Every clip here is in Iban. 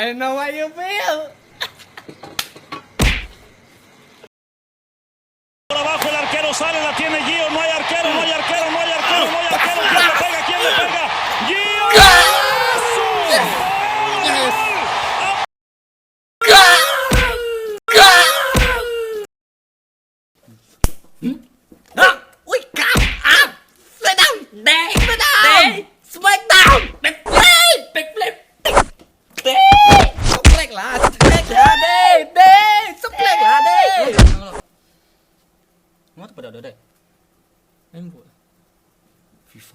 I know what you feel.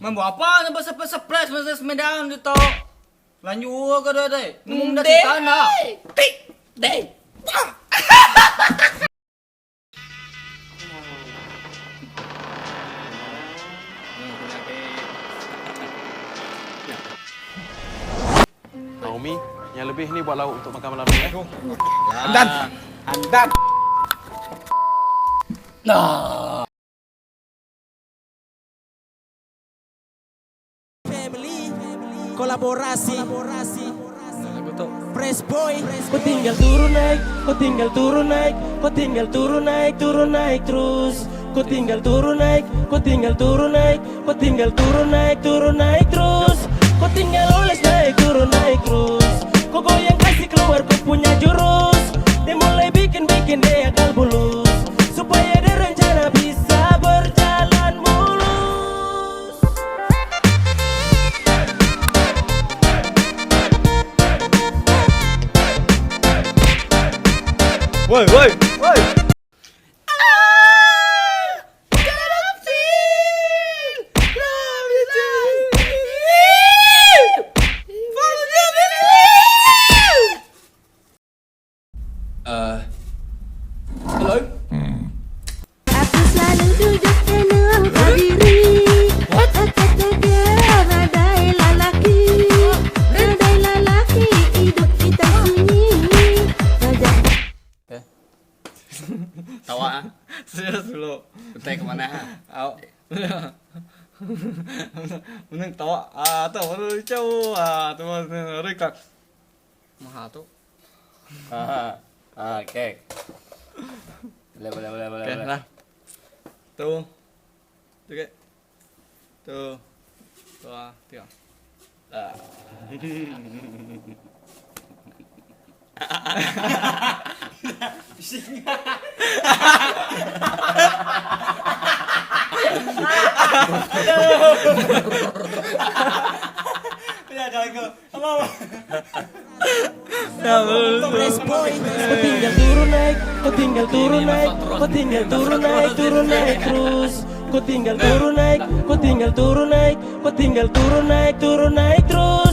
Main buat apa ni pasal pasal surprise pasal smackdown dia tau. Lanjut ke dah dai. Nemu dah cerita nak. Tik deh. Naomi, yang lebih ni buat lauk untuk makan malam ni eh. Andan. Andan. Family kolaborasi Fresh boy Kau tinggal turun naik Kau tinggal turun naik Kau tinggal turun naik Turun naik terus Kau tinggal turun naik Kau tinggal turun naik Kau tinggal turun naik Turun naik terus Kau tinggal oles naik Turun naik terus Kau goyang kasih keluar Kau punya jurus Dia mulai bikin-bikin dia akal bulus Supaya dia rencana bisa berjalan mulus Woi, woi, woi. Aku selalu duduk tenang berdiri Kata dia nadai lelaki Nadai lelaki hidup kita sunyi Sajak Tawa ah. Serius dulu. Utai ke mana ah? Au. Menang tawa. Ah, tu baru jauh. Ah, tu baru rekan. Maha tu. Ah. Ah, okey. Boleh, boleh, boleh, boleh. Okey boleh. lah. Tu. Okey. Tu. Dua, tiga. Ah. Fresh boy Kau tinggal turun naik Kau tinggal turun naik Kau tinggal turun naik Turun naik terus Kau tinggal turun naik Kau tinggal turun naik Kau tinggal turun naik Turun naik terus.